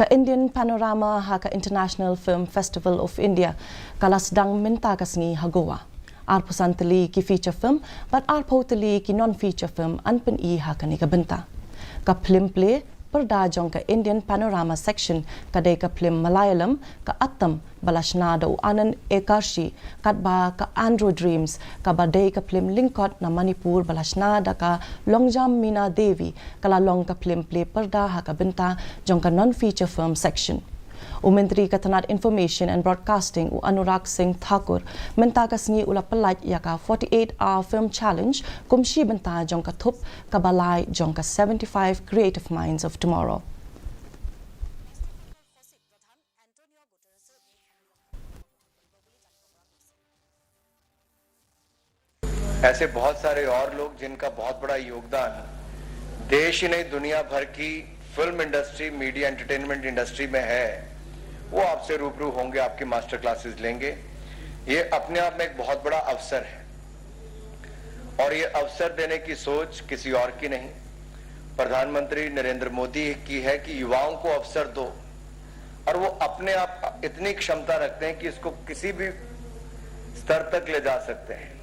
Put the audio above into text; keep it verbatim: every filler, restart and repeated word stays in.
Ka Indian Panorama ha ka International Film Festival of India ka la sdang mynta ka sngi ha Goa. Arphew san tylli ki feature film bad arphew tylli ki non-feature film yn pyni ha kane ka bynta. Ka phlim plie pyrda jong ka Indian Panorama section ka dei ka phlim Malayalam, ka Attam, ba la shna da u Anand Ekarshi, katba ka Andro Dreams, kaba dei ka phlim lyngkot na Manipur ba la shna da ka Longjam Meena Devi, ka la long ka phlim plie pyrda ha ka bynta jong ka non-feature film section. U Myntri ka tnat Information and Broadcasting, u Anurag Singh Thakur, mynta ka sngi u la pyllait ïa ka forty-eight Hour Film Challenge kum shi bynta jong ka thup kaba lai jong ka seventy-five Creative Minds of Tomorrow. ऐसे बहुत सारे और लोग जिनका बहुत बड़ा योगदान देश ही नहीं, दुनिया भर की फिल्म इंडस्ट्री, मीडिया, एंटरटेनमेंट इंडस्ट्री में है, वो आपसे रूबरू होंगे, आपकी मास्टर क्लासेस लेंगे। ये अपने आप में एक बहुत बड़ा अवसर है और ये अवसर देने की सोच किसी और की नहीं, प्रधानमंत्री नरेंद्र मोदी की है कि युवाओं को अवसर दो और वो अपने आप इतनी क्षमता रखते हैं कि इसको किसी भी स्तर तक ले जा सकते हैं।